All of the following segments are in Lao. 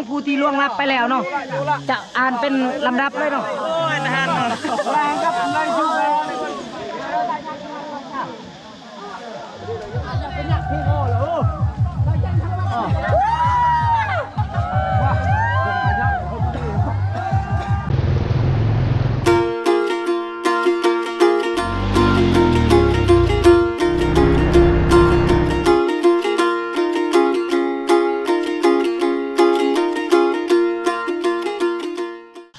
ຜູ້ທີ່ລ່ວງລັບໄປແລ້ວເນາະ ຈະອ່ານເປັນລຳດັບເລີຍເນາະ.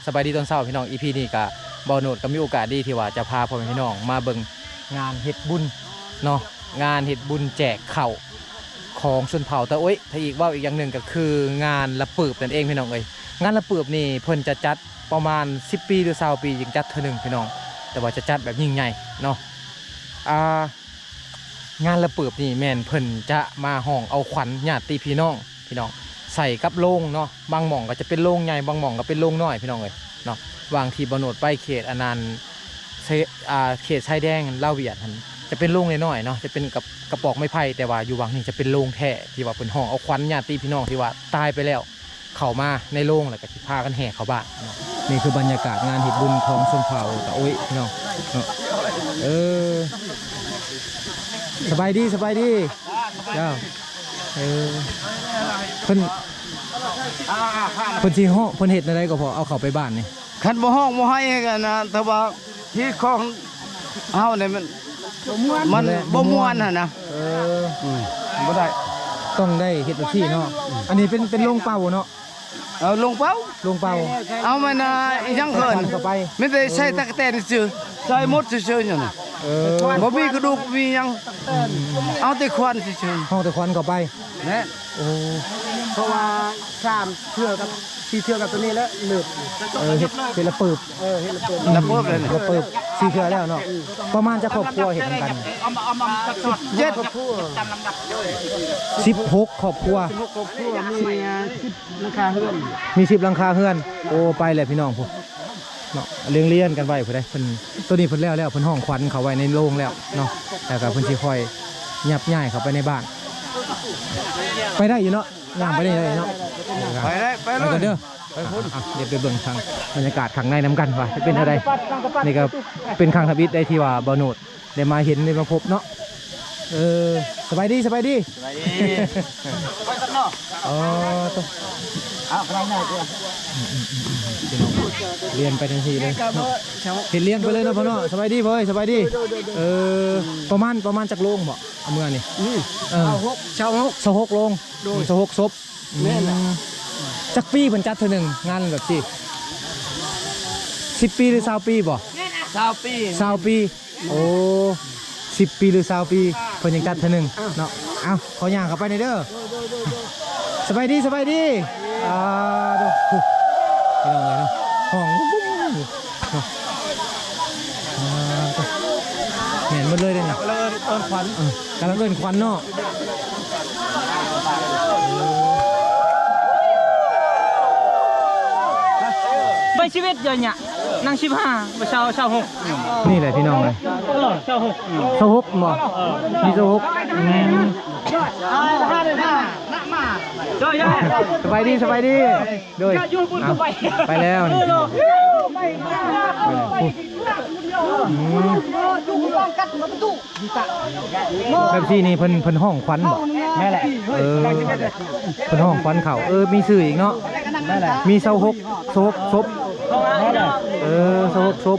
ສະບາຍດີຕອນເຊົ້າພີ່ນ້ອງ, ອີພີນີ້ກະບ່າວໂນດກະມີໂອກາດດີທີ່ວ່າຈະພາພໍ່ແມ່ພີ່ນ້ອງມາເບິ່ງງານເຮັດບຸນເນາະ, ງານເຮັດບຸນແຈກເຂົ້າຂອງຊົນເຜົ່າຕາໂອ້ຍ. ຖ້າອີກເວົ້າອີກຢ່າງໜຶ່ງກະຄືງານລະປຶບນັ້ນເອງພີ່ນ້ອງເອີຍ. ງານລະປຶບນີ້ເພິ່ນຈະຈັດປະມານສິບປີ ຫຼື ຊາວປີຈຶ່ງຈັດເທື່ອໜຶ່ງພີ່ນ້ອງ, ແຕ່ວ່າຈະຈັດແບບຍິ່ງໃຫຍ່ເນາະ. ອ່າ ງານລະປຶບນີ້ແມ່ນເພິ່ນຈະມາຮ້ອງເອົາຂວັນຍາດຕິພີ່ນ້ອງ ພີ່ນ້ອງ ໃສ່ກັບໂລງເນາະ. ບາງໝ່ອງກໍຈະເປັນໂລງໃຫຍ່ ບາງໝ່ອງກໍເປັນໂລງນ້ອຍ ພີ່ນ້ອງເອີຍເນາະ. ຫວ່າງທີ່ບ່າວໂນດໄປເຂດອັນນັ້ນ ເຊ ອ່າ ເຂດຊາຍແດນລາວຫວຽດຫັ້ນ ຈະເປັນໂລງນ້ອຍໆເນາະ, ຈະເປັນກັບກະປອກໄມ້ໄຜ່, ແຕ່ວ່າຢູ່ຫວ່າງນີ້ຈະເປັນໂລງແທ້ ທີ່ວ່າເພິ່ນຮ້ອງເອົາຂວັນຍາດຕິພີ່ນ້ອງທີ່ວ່າຕາຍໄປແລ້ວ ເຂົ້າມາໃນໂລງ ແລ້ວກໍຊິພາກັນແຫ່ເຂົ້າບ້ານເນາະ. ນີ້ຄືບັນຍາກາດງານເຮັດບຸນຂອງຊົນເຜົ່າຕາໂອ້ຍເນາະ ເນາະ. ເອີ ສະບາຍດີ ສະບາຍດີ. ເຈົ້າ ເອີ ເພິ່ນ ເພິ່ນຊິຮ້ອງ ເພິ່ນເຮັດແນວໃດກໍພໍເອົາເຂົ້າໄປບ້ານນີ້? ຄັນບໍ່ຮ້ອງບໍ່ໄຫ້ກັນນະ ແຕ່ວ່າທີ່ຂອງເຮົານີ້ມັນ ມັນບໍ່ມ່ວນຫັ້ນນະ. ເອີ ອືມ ບໍ່ໄດ້ ຕ້ອງໄດ້ເຮັດແບບຊີ້ເນາະ. ອັນນີ້ເປັນ ເປັນໂລງເປົ່າເນາະ. ເອົາລົງເປົ່າ ລົງເປົ່າ ເອົາມັນນະ ອີຫຍັງເອີ້ນ ເຂົ້າໄປ ມີແຕ່ໃສ່ຕັກກະແຕນຊື່ ໃສ່ໝົດຊື່ໆ ຫຍັງ. ເອີ ບໍ່ມີກະດູກ ບໍ່ມີຫຍັງ ເອົາແຕ່ຄວັນຊື່ໆ ຫ້ອງແຕ່ຄວັນເຂົ້າໄປ. ແມ່ນ ໂອ້ ເພາະວ່າສາມເທື່ອກັບສີ່ເທື່ອກັບໂຕນີ້ແຫຼະ ເລີບ. ເອີ ເຮັດ ເຮັດລະປຶບ. ເອີ ເຮັດລະເປີບ ລະເປີບເລີຍ ລະເປີບສີ່ເທື່ອແລ້ວເນາະ. ປະມານຈັກຄອບຄົວເຮັດນຳກັນ? ເຈັດຄອບຄົວ ສິບຫົກຄອບຄົວ ສິບຫົກຄອບຄົວ ມີສິບຫຼັງຄາເຮືອນ ມີສິບຫຼັງຄາເຮືອນ. ໂອ້ ໄປແລ້ວພີ່ນ້ອງພຸ້ນເນາະ ລຽງໆກັນໄວ້ພຸ້ນເດ້. ເພິ່ນ ໂຕນີ້ເພິ່ນແລ້ວແລ້ວ ເພິ່ນຫ້ອງຂວັນເຂົ້າໄວ້ໃນໂລງແລ້ວເນາະ ແລ້ວກໍເພິ່ນຊິຄ່ອຍຍັບຍ້າຍເຂົ້າໄປໃນບ້ານ. ໄປໄດ້ຢູ່ເນາະ ຍ່າງໄປໄດ້ເນາະ ໄປໄດ້ ໄປເລີຍ ໄປພຸ້ນ. ອ່ະ ດຽວໄປເບິ່ງທາງບັນຍາກາດຂ້າງໃນນຳກັນວ່າຈະເປັນແນວໃດ. ນີ້ກໍເປັນຄັ້ງທຳອິດໄດ້ທີ່ວ່າບ່າວໂນດໄດ້ມາເຫັນ ໄດ້ມາພົບເນາະ. ເອີ ສະບາຍດີ ສະບາຍດີ ສະບາຍດີ. ອໍ ໂຕ ອ້າວ ກຳລັງໄດ້ຕົວະ ພີ່ນ້ອງ ລຽນໄປທັງທີເລີຍເນາະ. ເຮັດລຽງໄປເລີຍເນາະພໍ່ເນາະ. ສະບາຍດີພໍ່ເອີຍ ສະບາຍດີ. ເອີ ປະມານ ປະມານຈັກໂລງເບາະ ເອົາເມືອນີ້? ນີ້ ເອີ ຊາວຫົກ ຊາວຫົກ ຊາວຫົກໂລງ ເອີ ຊາວຫົກສົບ. ແມ່ນແຫຼະ ອືມ ຈັກປີເພິ່ນຈັດເທື່ອໜຶ່ງ ງານແບບຊີ້? ສິບປີ ຫຼື ຊາວປີບໍ? ຊາວປີ ຊາວປີ. ໂອ້ ສິບປີ ຫຼື ຊາວປີ ເພິ່ນຍັງຈັດເທື່ອໜຶ່ງເນາະ. ເອົ້າ ຂໍຍ່າງເຂົ້າໄປໜ່ອຍເດີ. ສະບາຍດີ ສະບາຍດີ. ອ່າ ໂທ້ ພີ່ນ້ອງເອີຍເນາະ ຫ້ອງ ເນາະ ອ່າ ແມ່ນໝົດເລີຍເດ້ນີ້ ກຳລັງເອີ້ນ ເອີ້ນຂວັນ ເອີ ກຳລັງເອີ້ນຂວັນເນາະ. ໄປສິບເອັດ ເດີນຍະ ນັ່ງສິບຫ້າ ບໍ່ເຊົາ ຊາວຫົກ. ນີ້ແຫຼະພີ່ນ້ອງເອີຍ ຊາວຫົກ ຊາວຫົກບໍ? ເອີ ມີຊາວຫົກ ອືມ. ສະບາຍດີ ສະບາຍດີ. ໂດຍ ເອົາ ໄປແລ້ວນີ້ ອືມ ແບບຊີ້ນີ້ເພິ່ນ ເພິ່ນຮ້ອງຂວັນບໍ? ແມ່ນແຫຼະ ເອີ ເພິ່ນຮ້ອງຂວັນເຂົ້າ ເອີ ມີຊື່ອີກເນາະ. ແມ່ນແຫຼະ ມີຊາວຫົກ ຊາວຫົກສົບ ເອີ ຊາວຫົກສົບ.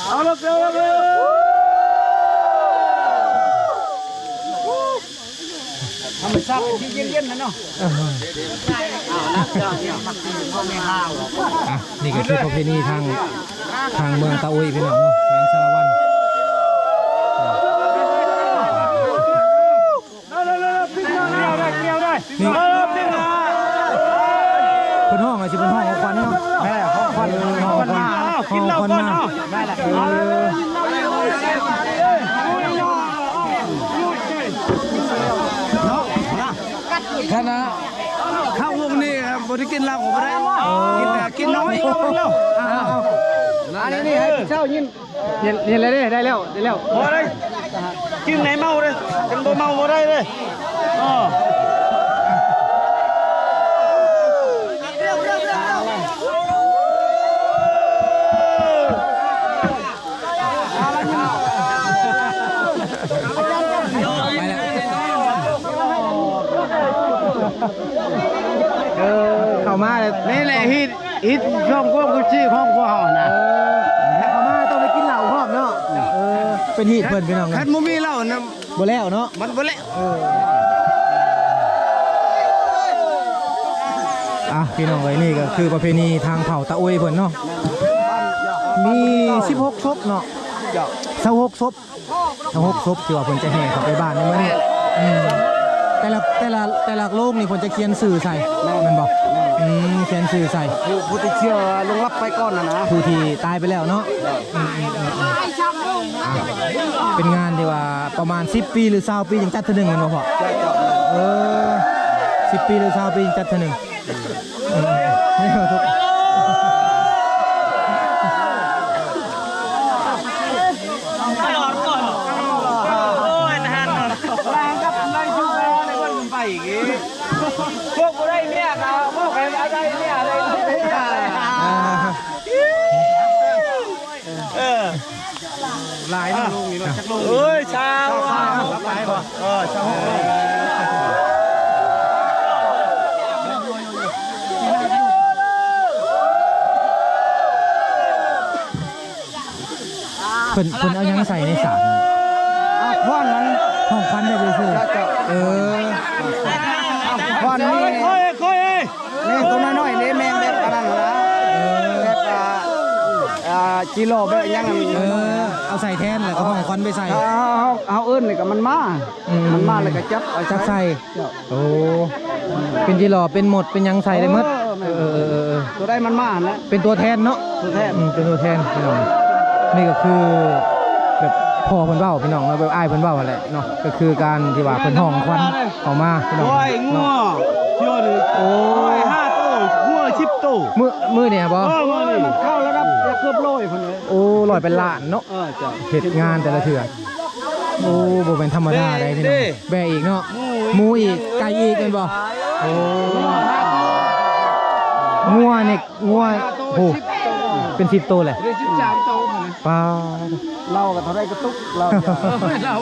ເອົາລະ ເອົາລະ ທຳມະຊາດທີ່ເຢັນໆ ນະເນາະ. ອ່ະ ນີ້ກໍຄືປະເພນີທາງ ທາງເມືອງຕາໂອ້ຍ ພີ່ນ້ອງເນາະ ແຂວງສາລະວັນ. ນີ້ ເພິ່ນຮ້ອງ ຊິເພິ່ນຮ້ອງເອົາຂວັນເນາະ. ແມ່ນ ຂອງຂວັນ ເອີ ຂອງຂວັນ ຂອງຂວັນມາ ເອົາ ຂອງຂວັນມາ ເອົາ ກິນເຫຼົ້າກ່ອນເນາະ. ເອີ ເນາະ ນະ ຂະໜາດເຂົ້າວົງນີ້ບໍ່ໄດ້ກິນເຫຼົ້າກໍບໍ່ໄດ້ ເອີ ກິນແຕ່ ກິນນ້ອຍ ເອົາ ເອົາ. ອັນນີ້ໃຫ້ຜູ້ເຖົ້າຍິນ ຍິນ ຍິນແລ້ວເດ້ ໄດ້ແລ້ວ ໄດ້ແລ້ວ ບໍ່ໄດ້ ກິນໃຫ້ເມົາເດ້ ຄັນບໍ່ເມົາບໍ່ໄດ້ເດ້ ເອີ. ເອີ ເຂົ້າມາແລ້ວ ນີ້ແຫຼະຮີດ ຮີດຊ່ອງກວ້າງຄືຊິຂອງພວກເຮົານະ ເອີ ຖ້າເຂົ້າມາຕ້ອງໄດ້ກິນເຫຼົ້າພ້ອມເນາະ ເອີ ເປັນຮີດເພິ່ນພີ່ນ້ອງ ຄັນບໍ່ມີເຫຼົ້ານະ ບໍ່ແລ້ວເນາະ ມັນບໍ່ແລ້ວ ເອີ ອ່ະ ພີ່ນ້ອງເອີຍ ນີ້ກໍຄືປະເພນີທາງເຜົ່າຕາໂອ້ຍເພິ່ນເນາະ ມີສິບຫົກສົບເນາະ ຊາວຫົກສົບ ຊາວຫົກສົບທີ່ວ່າເພິ່ນຈະແຫ່ເຂົ້າໄປບ້ານໃນມື້ນີ້ ອືມ ແຕ່ລະ ແຕ່ລະ ແຕ່ລະໂລງນີ້ເພິ່ນຈະຂຽນຊື່ໃສ່ ແມ່ນບໍ່? ອືມ ຂຽນຊື່ໃສ່ ຜູ້ ຜູ້ທີ່ເຊື່ອລ່ວງລັບໄປກ່ອນນະນະ ຜູ້ທີ່ຕາຍໄປແລ້ວເນາະ ອືມ ເປັນງານທີ່ວ່າປະມານສິບປີ ຫຼື ຊາວປີຈຶ່ງຈັດເທື່ອໜຶ່ງແມ່ນບໍ່ພໍ່? ເອີ ສິບປີ ຫຼື ຊາວປີຈຶ່ງຈັດເທື່ອໜຶ່ງ ອືມ ນີ້ວ່າທຸກ ໂອ້ຍ ທະຫານ ພວກບໍ່ໄດ້ເມຍກໍພວກໃຜມາໄດ້ເມຍເລີຍ ເອີ. ຫຼາຍເນາະ ອ່ະ ໂລງນີ້ເນາະ ຈັກໂລງ ເອີຍ ຊາວ ຊາວປາຍເນາະ ເອີ ຊາວຫົກໂລງ ເພິ່ນ ເພິ່ນເອົາຫຍັງໃສ່ໃນສາກ? ເອົາຂວັນມັນ ຂອງຂວັນໄດ້ຊື່ໆ ເຈົ້າ ເຈົ້າ ເອີ ຂວັນນີ້ ແມງຕົວນ້ອຍໆເດ້ ແມງແບບອັນນັ້ນນະ ເອີ ແບບ ອ່າ ອ່າ ຈີຫຼໍ່ແບບຫຍັງ ເອີ ເອົາໃສ່ແທນ ແລ້ວກໍຫ້ອງຄວັນໄປໃສ່ ເຮົາ ເຮົາ ເຮົາເອີ້ນນີ້ກໍມັນມາ ອືມ ມັນມາແລ້ວກໍຈັບເອົາ ຈັບໃສ່ ເຈົ້າ ໂອ້ ເປັນຈີຫຼໍ່ ເປັນໝົດ ເປັນຫຍັງໃສ່ໄດ້ໝົດ ເອີ ເອີ ເອີ ເອີ ຕົວໃດມັນມາຫັ້ນແຫຼະ ເປັນຕົວແທນເນາະ ຕົວແທນ ອືມ ເປັນຕົວແທນພີ່ນ້ອງ ນີ້ກໍຄືແບບພໍ່ເພິ່ນເວົ້າພີ່ນ້ອງເນາະ ແບບອ້າຍເພິ່ນເວົ້າຫັ້ນແຫຼະເນາະ ກໍຄືການທີ່ວ່າເພິ່ນຮ້ອງຂວັນ ເຂົ້າມາພີ່ນ້ອງ ໂອ້ຍ ງົວ ເນາະ ໂອ້ຍ ຫ້າໂຕ ງົວສິບໂຕ ມື້ ມື້ນີ້ບໍ? ເອີ ມື້ນີ້ ມັນເຂົ້າລະດັບເກືອບຮ້ອຍພຸ້ນເລີຍ ໂອ້ ຮ້ອຍເປັນລ້ານເນາະ ເອີ ເຈົ້າ ເຮັດງານແຕ່ລະເທື່ອ ໂອ້ ບໍ່ແມ່ນທຳມະດາໃດພີ່ນ້ອງ ແບ້ອີກເນາະ ໝູອີກ ໄກ່ອີກແມ່ນບໍ່? ໂອ້ ງົວນີ້ ງົວ ໂອ້ ເປັນສິບໂຕແຫຼະ ປາດ ເຫຼົ້າກໍເທົ່າໃດກໍຕຸກ ເຫຼົ້າ ເອີ ເຫຼົ້າ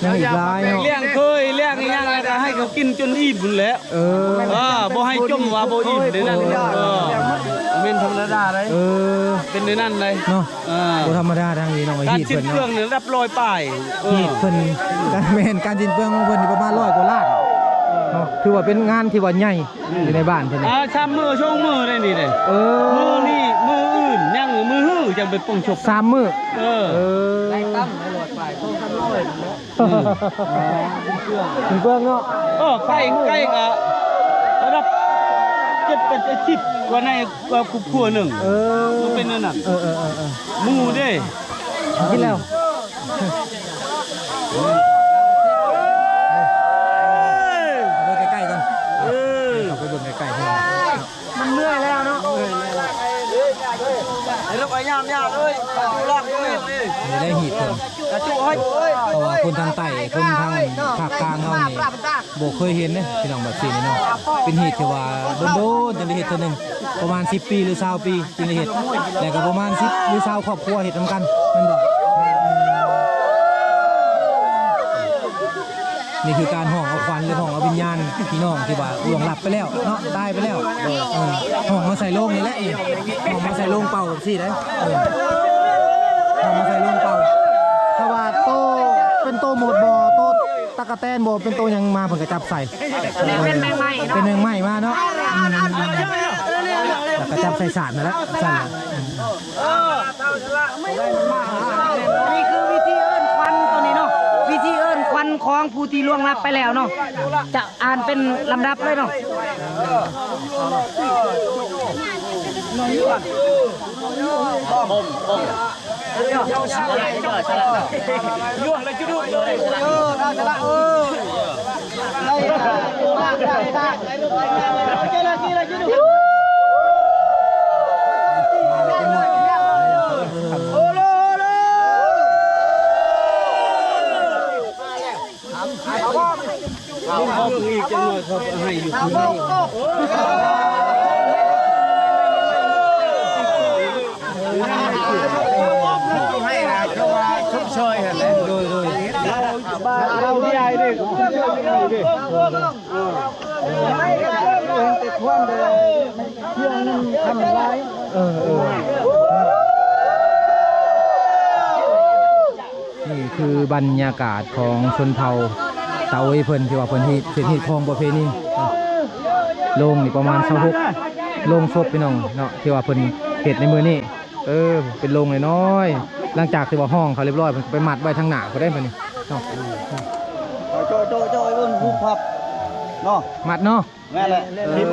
ຍັງອີກຫຼາຍເນາະ ລ້ຽງເຄີຍລ້ຽງອີ່ຫຍັງ ແລ້ວກໍໃຫ້ເຂົາກິນຈົນອີ່ມພຸ້ນແຫຼະ ເອີ ເອີ ບໍ່ໃຫ້ຈົ່ມວ່າບໍ່ອີ່ມໃນນັ້ນ ເອີ ແມ່ນທຳມະດາໃດ ເອີ ເປັນໃນນັ້ນໃດ ເນາະ ເອີ ບໍ່ທຳມະດາທາງນີ້ນ້ອງ ການສິ້ນເປືອງນີ້ລະດັບຮ້ອຍປາຍ ເອີ ຮີດເພິ່ນ ການ ແມ່ນ ການສິ້ນເປືອງຂອງເພິ່ນນີ້ປະມານຮ້ອຍກວ່າລ້ານເນາະ ຖືວ່າເປັນງານທີ່ວ່າໃຫຍ່ ອືມ ຢູ່ໃນບ້ານເພິ່ນນີ້ ອ່າ ສາມມື້ສອງມື້ໄດ໋ນີ້ເດ້ ເອີ ມື້ນີ້ມື້ອື່ນຍັງມື້ຮືຈັ່ງໄປປົງສົບ ສາມມື້ ເອີ ເອີ ໄດ້ຕັ້ງໄດ້ຮ້ອຍປາຍ ສອງສາມຮ້ອຍ ອືມ ເປັນເປືອງເນາະ ເອີ ໄກ່ ໄກ່ກໍລະດັບເຈັດແປດສິບກວ່າໃນ ກວ່າຄົບຄົວໜຶ່ງ ເອີ ມັນເປັນແນວນັ້ນ ເອີ ເອີ ເອີ ເອີ ໝູເດ້ ກິນແລ້ວ ເບິ່ງໃກ້ໆກ່ອນ ເອີ ເຂົ້າໄປເບິ່ງໃກ້ໆ ມັນເມື່ອຍແລ້ວເນາະ ເມື່ອຍແລ້ວ ໄອ້ລູກໄອ້ຍາມຍາມເອີຍ ປະຕູລັກເອີຍ ນີ້ໄດ້ຮີດເພິ່ນ ປະຕູເອີຍ ເພາະວ່າຄົນທາງໃຕ້ ຄົນທາງພາກກາງເຮົານີ້ ບໍ່ເຄີຍເຫັນເດ້ພີ່ນ້ອງ ແບບຊີ້ນີ້ເນາະ ເປັນຮີດທີ່ວ່າດົນໆຈຶ່ງໄດ້ເຮັດເທື່ອໜຶ່ງ ປະມານສິບປີ ຫຼື ຊາວປີຈຶ່ງໄດ້ເຮັດ ແລ້ວກໍປະມານສິບ ຫຼື ຊາວຄອບຄົວເຮັດນຳກັນ ແມ່ນບໍ່? ນີ້ຄືການຮ້ອງເອົາຂວັນ ຫຼື ຮ້ອງເອົາວິນຍານພີ່ນ້ອງທີ່ວ່າລ່ວງລັບໄປແລ້ວເນາະ ຕາຍໄປແລ້ວ ເອີ ຮ້ອງມາໃສ່ໂລງນີ້ແຫຼະ ຮ້ອງມາໃສ່ໂລງເປົ່າຈັ່ງຊີ້ເດ້ ເອີ ຮ້ອງມາໃສ່ໂລງເປົ່າ ຖ້າວ່າໂຕເປັນໂຕໝົດບໍ່ ໂຕ ຕະກະແຕນບໍ່ ເປັນໂຕຫຍັງມາ ເພິ່ນກໍຈັບໃສ່ ເປັນແມງໄມ້ເນາະ ເປັນແມງໄມ້ມາເນາະ ອືມ ແລ້ວກໍຈັບໃສ່ສາດນັ້ນແຫຼະ ຊັ້ນແຫຼະ ອືມ ນີ້ຄືວິທີເອີ້ນຂວັນໂຕນີ້ເນາະ ວິທີເອີ້ນຂວັນຂອງຜູ້ທີ່ລ່ວງລັບໄປແລ້ວເນາະ ຈະອ່ານເປັນລຳດັບເລີຍເນາະ. ໃຫ້ນະ ຄືວ່າຊົມເຊີຍຫັ້ນແຫຼະ ໂດຍໆ ເຮົາເດ ເອີ ເອີ ເອີ ນີ້ຄືບັນຍາກາດຂອງຊົນເຜົ່າຕາໂອຍເພິ່ນ ທີ່ວ່າເພິ່ນເຮັດ ເຮັດຮີດຄອງປະເພນີ ໂລງນີ້ປະມານຊາວຫົກໂລງສົບ ພີ່ນ້ອງເນາະ ທີ່ວ່າເພິ່ນເຮັດໃນມື້ນີ້ ເອີ ເປັນໂລງນ້ອຍໆ ຫຼັງຈາກທີ່ວ່າຫ້ອງເຂົາລຽບຮ້ອຍ ເພິ່ນກໍໄປມັດໄວ້ທາງໜ້າພຸ້ນເດ້ ບັດນີ້ເນາະ ໂຈະ ໂຈະ ໂຈະ ເບິ່ງຮູບພາບເນາະ ມັດເນາະ. ແມ່ນແຫຼະ ເອີ ທີມ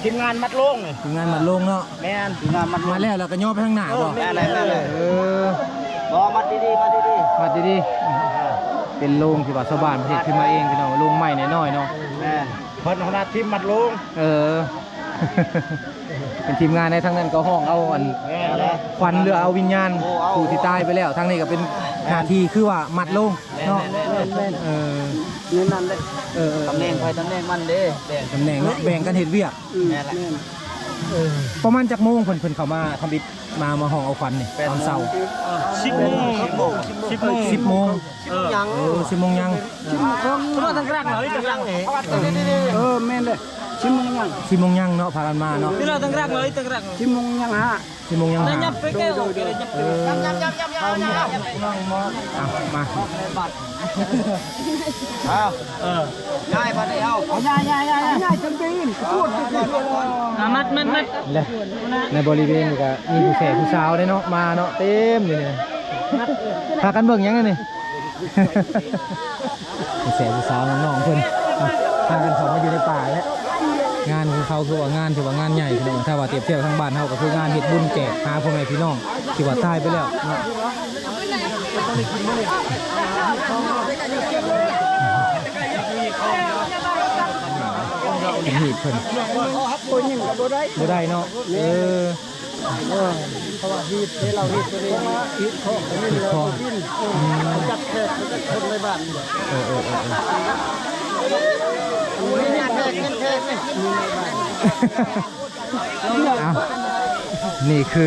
ທີມງານມັດໂລງນີ້ ທີມງານມັດໂລງເນາະ ແມ່ນ ທີມງານມັດໂລງ ມັດແລ້ວ ແລ້ວກໍຍໍໄປທາງໜ້າບໍ່? ແມ່ນແຫຼະ ແມ່ນແຫຼະ ເອີ ບໍ່ ມັດດີໆ ມັດດີໆ ມັດດີໆ ເປັນໂລງທີ່ວ່າຊາວບ້ານເພິ່ນເຮັດຂຶ້ນມາເອງ ພີ່ນ້ອງ ໂລງໄມ້ນ້ອຍໆເນາະ ແມ່ນ ເພິ່ນຫົວໜ້າທີມມັດໂລງ ເອີ ເປັນທີມງານໃນທາງນັ້ນກໍຮ້ອງເອົາອັນ ແມ່ນແຫຼະ ຂວັນ ຫຼືເອົາວິນຍານ ໂອ້ ເອົາ ຜູ້ທີ່ຕາຍໄປແລ້ວ ທາງນີ້ກໍເປັນໜ້າທີ່ຄືວ່າມັດໂລງ ເນາະ ແມ່ນໆ ເອີ ໃນນັ້ນເດ້ ເອີ ຕຳແໜ່ງໃຜຕຳແໜ່ງມັນເດ້ ຕຳແໜ່ງເນາະ ແບ່ງກັນເຮັດວຽກ ອືມ ແມ່ນແຫຼະ ເອີ ປະມານຈັກໂມງເພິ່ນ ເພິ່ນເຂົ້າມາທຳອິດ ມາ ມາຮ້ອງເອົາຂວັນນີ້ ຕອນເຊົ້າ ສິບໂມງ ສິບໂມງ ສິບໂມງ ເອີ ສິບໂມງຍັງ ສິບໂມງ ເອີ ສິບໂມງ ເອີ ເອີ ແມ່ນເດ້ ສິບໂມງຍັງ ສິບໂມງຍັງເນາະ ພາກັນມາເນາະ ສິບໂມງຍັງຫາ ສິບໂມງຍັງຫາ ໄດ້ຫຍັບໄປແກ້ວ ເອີ ເອົາ ມາ ເອົາ ເອີ ຍ້າຍບັດນີ້ ເອົາ ເອົາ ຍ້າຍ ຍ້າຍ ຍ້າຍ ຍ້າຍ ຈຳເປັນ ໂຄດ ອ່ະ ມັດ ມັດ ມັດ ແລະ ໃນບໍລິເວນນີ້ກໍມີຜູ້ແຊຜູ້ສາວເດ້ເນາະ ມາເນາະ ເຕັມຢູ່ນີ້ ພາກັນເບິ່ງຫຍັງນີ້? ຜູ້ແຊຜູ້ສາວນ້ອງໆເພິ່ນ ອ່ະ ພາກັນເຂົ້າມາຢູ່ໃນປ່າແລ້ວ ງານຂອງເຂົາຄືວ່າງານ ຖືວ່າງານໃຫຍ່ພີ່ນ້ອງ ຖ້າວ່າທຽບທຽບທາງບ້ານເຮົາກໍຄືງານເຮັດບຸນແຈກຫາພໍ່ແມ່ພີ່ນ້ອງທີ່ວ່າຕາຍໄປແລ້ວເນາະ ຮີດເພິ່ນ ບໍ່ໄດ້ເນາະ ເອີ ເອີ ເພາະວ່າຮີດເດ້ ເຮົາຮີດຕົວນີ້ ຮີດຂອງ ຮີດຂອງ ເອີ ຈັດແຂກ ຈັດຄົນໃນບ້ານ ເອີ ເອີ ເອີ ເອີ ເອົາ ນີ້ຄື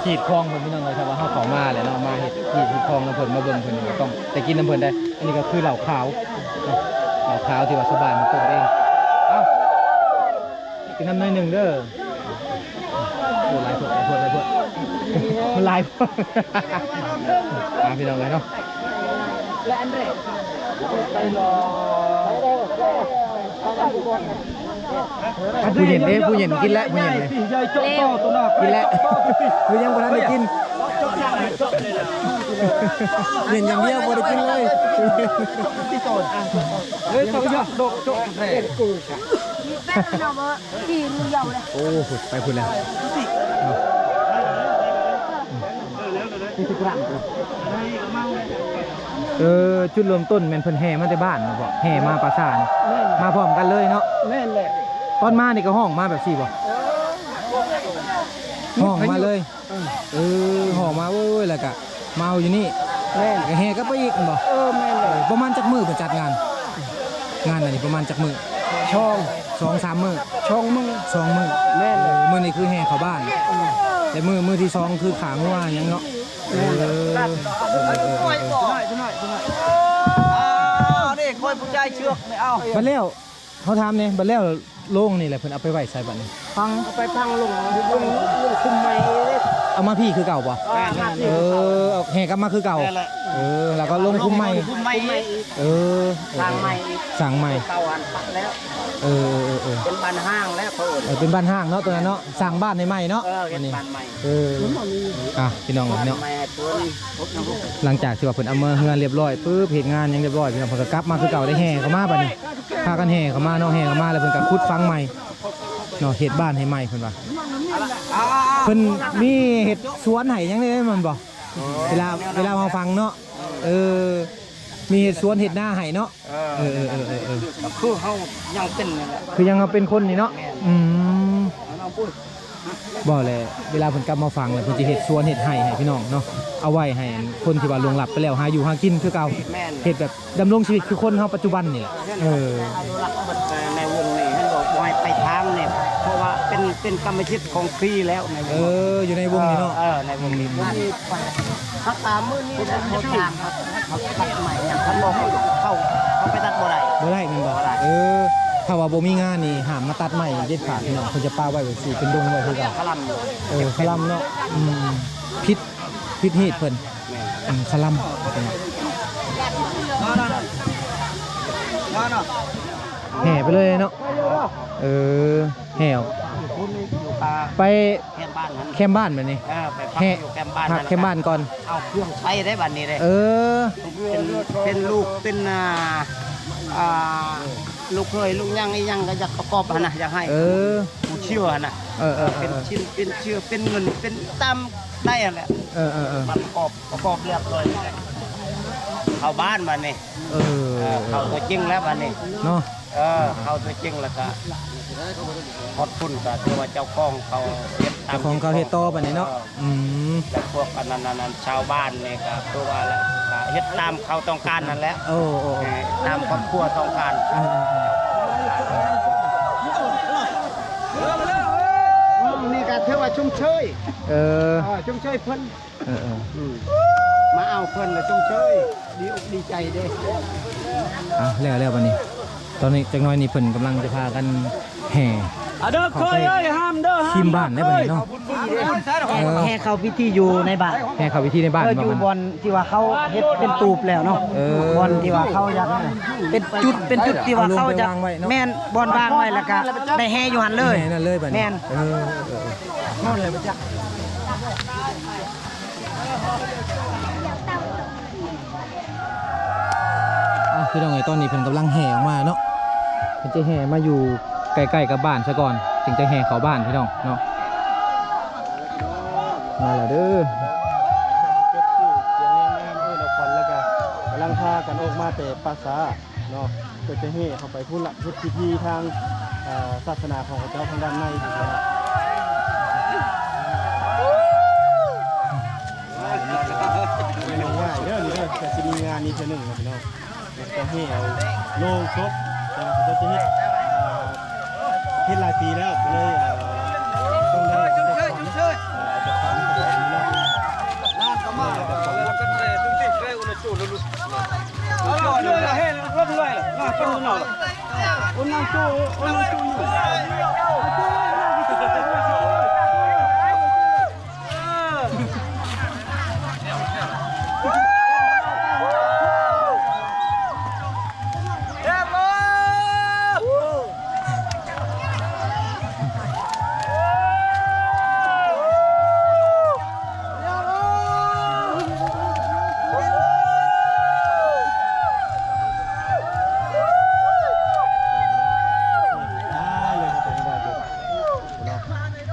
ຮີດຄອງເພິ່ນ ພີ່ນ້ອງເອີຍ ຖ້າວ່າເຮົາເຂົ້າມາແລ້ວເນາະ ມາເຮັດຮີດ ຮີດຄອງນຳເພິ່ນ ມາເບິ່ງເພິ່ນ ຕ້ອງໄດ້ກິນນຳເພິ່ນໄດ໋ ອັນນີ້ກໍຄືເຫຼົ້າຂາວ ເຫຼົ້າຂາວທີ່ວ່າຊາວບ້ານເພິ່ນຕົ້ມເອງ ເອົາ ກິນນຳໜ້ອຍໜຶ່ງເດີ ໂອ້ ຫຼາຍໂພດ ຫຼາຍໂພດ ຫຼາຍໂພດ ມັນຫຼາຍໂພດ ອ່າ ພີ່ນ້ອງເອີຍເນາະ ຜູ້ເຢັນເດ້ ຜູ້ເຢັນ ກິນແລ້ວ ຜູ້ເຢັນເດ້ ກິນແລ້ວ ຄືຍັງບໍ່ທັນໄດ້ກິນ ເຫັນຢ່າງດຽວ ບໍ່ໄດ້ກິນເລີຍ ເອີ ຕ້ອງຢອກ ໂດກ ໂຈະ ແທ້ ໂອ້ ໄປພຸ້ນແລ້ວ ເອີ ຈຸດເລີ່ມຕົ້ນແມ່ນເພິ່ນແຫ່ມາແຕ່ບ້ານເນາະ ແຫ່ມາປາສານ ແມ່ນ ມາພ້ອມກັນເລີຍເນາະ ແມ່ນແຫຼະ ຕອນມານີ້ກໍຮ້ອງມາແບບຊີ້ບໍ່? ເອີ ຮ້ອງມາເລີຍ ເອີ ເອີ ຮ້ອງມາ ໂອ້ຍ ແລ້ວກໍ ມາເອົາຢູ່ນີ້ ແມ່ນ ແລ້ວກໍແຫ່ກັບໄປອີກແມ່ນບໍ່? ເອີ ແມ່ນແຫຼະ ເອີ ປະມານຈັກມື້ເພິ່ນຈັດງານ? ງານອັນນີ້ປະມານຈັກມື້? ສອງ ສອງສາມມື້ ສອງມື້ ສອງມື້ ແມ່ນແຫຼະ ເອີ ມື້ນີ້ຄືແຫ່ເຂົ້າບ້ານ ເອີ ແຕ່ມື້ ມື້ທີສອງຄືຂ້າງົວຫຍັງເນາະ ແມ່ນແຫຼະ ເອີ ເອີ ເອີ ເອີ ເອີ ເອີ ເອີ ເອົາເດ້ ຂ້ອຍຜູ້ຈ່າຍເຊືອກນີ້ ເອົາ ບັດແລ້ວ ເຮົາຖາມແດ່ ບັດແລ້ວໂລງນີ້ແຫຼະ ເພິ່ນເອົາໄປໄວ້ໃສບັດນີ້? ຝັງ ເອົາໄປຝັງລົງ ລົງ ລົງຄຸມໃໝ່ເດ້ ເອົາມາພີ້ຄືເກົ່າບໍ່? ເອີ ມາພີ້ ເອີ ຄືເກົ່າ ເອົາແຫ່ກັບມາຄືເກົ່າ ແມ່ນແຫຼະ ເອີ ແລ້ວກໍລົງຄຸມໃໝ່ ລົງຄຸມໃໝ່ອີກ ເອີ ສ້າງໃໝ່ອີກ ສ້າງໃໝ່ ເກົ່າອັນປະແລ້ວ ເອີ ເອີ ເອີ ເປັນບ້ານຮ້າງແລ້ວ ເຂົາເອີ້ນ ເອີ ເປັນບ້ານຮ້າງເນາະ ຕົວນັ້ນເນາະ ສ້າງບ້ານໃໝ່ເນາະ ເອີ ເຮັດບ້ານໃໝ່ ເອີ ອ່ະ ພີ່ນ້ອງເນາະ ບ້ານໃໝ່ໃຫ້ເພິ່ນ ຫຼັງຈາກທີ່ວ່າເພິ່ນເອົາເມືອເຮືອນລຽບຮ້ອຍປຶບ ເຮັດງານຫຍັງລຽບຮ້ອຍ ພີ່ນ້ອງ ເພິ່ນກໍກັບມາຄືເກົ່າ ໄດ້ແຫ່ເຂົ້າມາບັດນີ້ ພາກັນແຫ່ເຂົ້າມາເນາະ ແຫ່ເຂົ້າມາແລ້ວເພິ່ນກໍຂຸດຝັງໃໝ່ເນາະ ເຮັດບ້ານໃຫ້ໃໝ່ເພິ່ນວ່າ ເພິ່ນມີເຮັດສວນໃຫ້ຫຍັງແດ່ແມ່ນບໍ່? ເວລາ ເວລາເຮົາຟັງເນາະ ເອີ ມີເຮັດສວນເຮັດນາໃຫ້ເນາະ ເອີ ເອີ ເອີ ເອີ ເອີ ຄືເຮົາຍັງເປັນນີ້ແຫຼະ ຄືຍັງເຮົາເປັນຄົນນີ້ເນາະ ແມ່ນ ອືມ ເອົານຳປຸ້ນ ບໍ່ແຫຼະ ເວລາເພິ່ນກັບມາຝັ່ງແລ້ວ ເພິ່ນຈະເຮັດສວນເຮັດໄຮ່ໃຫ້ພີ່ນ້ອງເນາະ ເອົາໄວ້ໃຫ້ຄົນທີ່ວ່າລ່ວງລັບໄປແລ້ວ ຫາຢູ່ຫາກິນຄືເກົ່າ ແມ່ນ ເຮັດແບບດຳລົງຊີວິດຄືຄົນເຮົາປັດຈຸບັນນີ້ແຫຼະ. ເອີ ອະນຸລັກເບິດໃນວົງນີ້ ເຫັນບໍ່ ບໍ່ໃຫ້ໄປທາງນີ້ ເພາະວ່າເປັນ ເປັນກຳມະສິດຂອງຟຣີແລ້ວໃນວົງ ເອີ ຢູ່ໃນວົງນີ້ເນາະ ເອີ ໃນວົງນີ້ ອືມ ບໍ່ມີໄປ ຖ້າຕາມມື້ນີ້ແຫຼະ ເຂົາຈ້າງ ເຂົາຕັດໄມ້ຫຍັງ ຄັນບໍ່ເຂົາ ເຂົາໄປຕັດບໍ່ໄດ້ ບໍ່ໄດ້ແມ່ນບໍ່? ບໍ່ໄດ້ ເອີ ຖ້າວ່າບໍ່ມີງານນີ້ ຫ້າມມາຕັດໄມ້ເດັດຂາດພີ່ນ້ອງ ເພິ່ນຈະປະໄວ້ແບບຊີ້ ເປັນດົງໄວ້ຄືກັນ ຄະລຳ ເອີ ຄະລຳເນາະ ອືມ ຜິດ ຜິດຮີດເພິ່ນ ແມ່ນ ອືມ ຄະລຳ ແຫ່ໄປເລີຍເນາະ ເອີ ແຫ່ ໄປແຄມບ້ານຫັ້ນ ແຄມບ້ານແບບນີ້ ເອີ ໄປພັກຢູ່ແຄມບ້ານຫັ້ນ ພັກແຄມບ້ານກ່ອນ ເອົາເຄື່ອງໃຊ້ໄດ້ບັດນີ້ເດ້ ເອີ ເປັນ ເປັນລູກ ເປັນ ອ່າ ອ່າ ລູກເຂີຍ ລູກຫຍັງ ອີ່ຫຍັງກໍຢາກປະກອບຫັ້ນນະ ຢາກໃຫ້ ເອີ ຜູ້ຊ່ຽວຫັ້ນນະ ເອີໆໆ ເປັນຊິ້ນ ເປັນເຊື້ອ ເປັນເງິນ ເປັນຕາມໄດ້ຫັ້ນແຫຼະ ເອີໆໆ ມາປະກອບ ປະກອບລຽບຮ້ອຍ ເຂົ້າບ້ານບັດນີ້ ເອີ ເອີ ເຂົ້າຕົວຈິງແລ້ວບັດນີ້ເນາະ ເອີ ເຂົ້າຕົວຈິງແລ້ວກະ ຮອດພຸ້ນກະຖືວ່າເຈົ້າຂອງເຂົາເຮັດຕາມ ເຈົ້າຂອງເຂົາເຮັດຕໍ່ບັດນີ້ເນາະ ເອີ ອືມ ແລ້ວພວກອັນນັ້ນ ອັນນັ້ນ ຊາວບ້ານນີ້ກະຄືວ່າແຫຼະ ກະເຮັດຕາມເຂົາຕ້ອງການຫັ້ນແຫຼະ ໂອ້ ໂອ້ ເອີ ຕາມຄອບຄົວຕ້ອງການ ເອີ ນີ້ກະຖືວ່າຊົມເຊີຍ ເອີ ເອີ ຊົມເຊີຍເພິ່ນ ເອີໆ ອືມ ມາເອົາເພິ່ນລະຊົມເຊີຍ ດີອົກດີໃຈເດ້ ອ່ະ ແລ້ວ ແລ້ວບັດນີ້ ຕອນນີ້ຈັກໜ້ອຍນີ້ເພິ່ນກຳລັງຈະພາກັນແຫ່ ອາເດີ ເຂົ້າໄປ ເຄີຍເອີຍ ຫ້າມເດີ ຫ້າມ ທີມບ້ານໄດ້ບັດນີ້ເນາະ ເອີ ແຫ່ເຂົ້າພິທີຢູ່ໃນບ້ານ ແຫ່ເຂົ້າພິທີໃນບ້ານ ເອີ ຢູ່ບ່ອນທີ່ວ່າເຂົາເຮັດເປັນຕູບແລ້ວເນາະ ເອີ ບ່ອນທີ່ວ່າເຂົາຢາກເປັນຈຸດ ເປັນຈຸດທີ່ວ່າເຂົາຈະ ແມ່ນ ບ່ອນວາງໄວ້ ແລ້ວກະໄດ້ແຫ່ຢູ່ຫັ້ນເລີຍ ແຫ່ນັ້ນເລີຍບັດນີ້ ແມ່ນ ເອີ ເອີ ເອີ ອ່ະ ພີ່ນ້ອງເອີຍ ຕອນນີ້ເພິ່ນກຳລັງແຫ່ອອກມາເນາະ ເພິ່ນຈະແຫ່ມາຢູ່ໃກ້ໆກັບບ້ານຊະກ່ອນ ຈຶ່ງຈະແຫ່ເຂົ້າບ້ານພີ່ນ້ອງເນາະ ມາແລ້ວເດີ ກຳລັງພາກັນອອກມາແຕ່ປ່າຊ້າເນາະ ເພື່ອຈະແຫ່ເຂົ້າໄປພຸ້ນລະ ເຮັດພິທີທາງ ເອີ ສາສະໜາຂອງເຂົາເຈົ້າທາງດ້ານໃນພຸ້ນລະ ງ່າຍເດີນີ້ເດີ ກະຊິມີງານນີ້ເທື່ອໜຶ່ງນະພີ່ນ້ອງ ກະແຫ່ເອົາໂລງສົບ ແຕ່ວ່າເຂົາເຈົ້າຈະເຮັດ ເຮັດຫຼາຍປີແລ້ວ ກະເລີຍ ເອີ ຕ້ອງໄດ້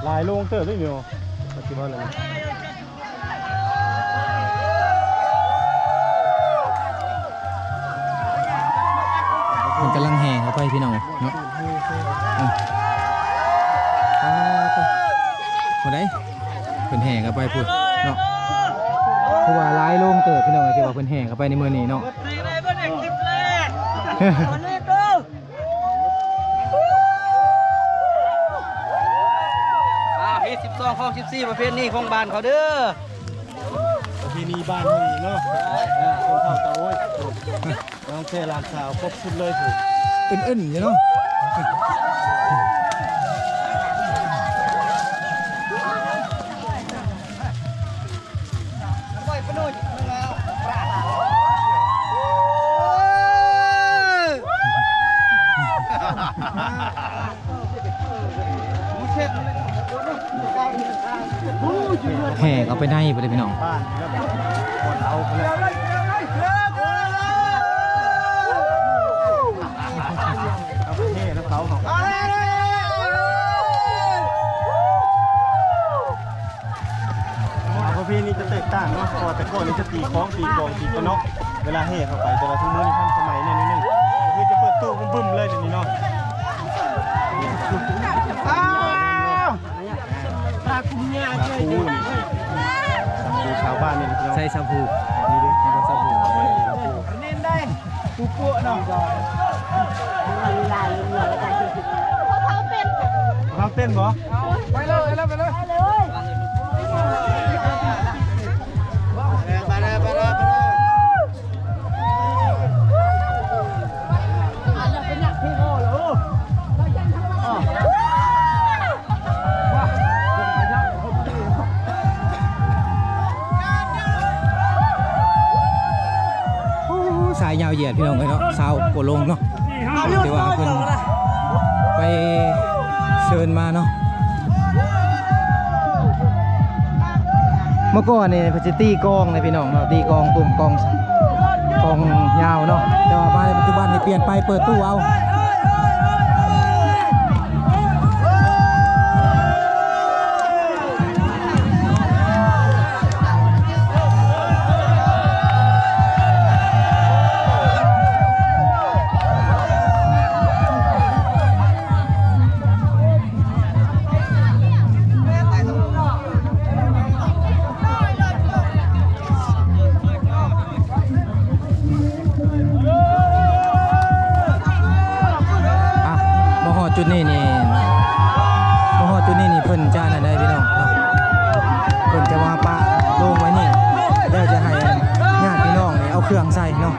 ຫຼາຍໂລງເຕີບເດ້ນີ້ເນາະ ປັດຈຸບັນນີ້ ເພິ່ນກຳລັງແຫ່ເຂົ້າໄປພີ່ນ້ອງເນາະ ອືມ ອ່າ ຜູ້ໃດ ເພິ່ນແຫ່ເຂົ້າໄປພຸ້ນເນາະ ຄືວ່າຫຼາຍໂລງເຕີບພີ່ນ້ອງ ທີ່ວ່າເພິ່ນແຫ່ເຂົ້າໄປໃນມື້ນີ້ເນາະ. ອ່າ ມີສິບສອງ ຂອງສິບສີ່ ປະເພນີຂອງບ້ານເຂົາເດີ ປະເພນີບ້ານເຮົານີ້ເນາະ ເອີ ຄົນເຖົ້າຕາໂອ້ຍ ນ້ອງແຊຫຼານສາວຄົບຊຸດເລີຍພຸ້ນ ອຶ້ນໆຢູ່ເນາະ. ແຫ່ເຂົ້າໄປໃນພຸ້ນເດ້ພີ່ນ້ອງ ເອົາໄປແຫ່ນຳເຂົາ ເອົາປະເພນີຈະແຕກຕ່າງເນາະ ເພາະວ່າແຕ່ກ່ອນນີ້ຈະຕີຄ້ອງ ຕີກອງ ຕີກະເນາະ ເວລາແຫ່ເຂົ້າໄປ ແຕ່ວ່າທຸກມື້ນີ້ທັນສະໄໝແດ່ໜ້ອຍໜຶ່ງ ກໍຄືຈະເປີດຕູ້ບຶ້ມໆເລີຍດຽວນີ້ເນາະ. ອ້າວ ສະພູ ນີ້ເດ້ ສະພູ ເນັ້ນໄດ້ ປູໂປະເນາະ ເຂົາເຕັ້ນ ເຂົາເຕັ້ນບໍ່? ໄປເລີຍ ໄປເລີຍ ໄປເລີຍ ໄປເລີຍ ໄປເລີຍ ໄປເລີຍ. ໂອ້ ສາຍຍາວຢຽດ ພີ່ນ້ອງເອີຍເນາະ ຊາວກວ່າໂລງເນາະ ທີ່ວ່າເພິ່ນໄປເຊີນມາເນາະ. ເມື່ອກ່ອນນີ້ເພິ່ນຊິຕີກອງເດ້ພີ່ນ້ອງເນາະ ຕີກອງ ຕຸ້ມກອງ ກອງຍາວເນາະ ແຕ່ວ່າມາໃນປັດຈຸບັນນີ້ປ່ຽນໄປເປີດຕູ້ເອົາ. ອ່ະ ມາຮອດຈຸດນີ້ນີ້ ມາຮອດຈຸດນີ້ນີ້ ເພິ່ນຈະນັ້ນໄດ້ພີ່ນ້ອງເນາະ ເພິ່ນຈະມາປະໂລງໄວ້ນີ້ ແລ້ວຈະໃຫ້ຍາດພີ່ນ້ອງນີ້ເອົາເຄື່ອງໃສ່ເນາະ.